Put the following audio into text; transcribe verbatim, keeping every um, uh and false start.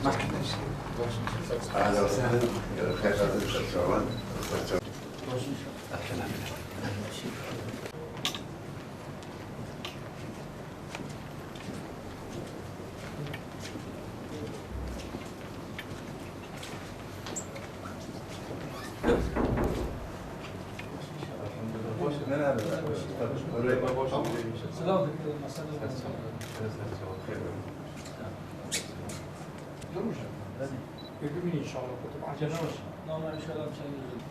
أهلا وسهلا. خير، لازم تشرفون. Selam. Görmüş. Öbür gün inşallah. Kutup Acele olsun. Normal inşallah sen yüzün.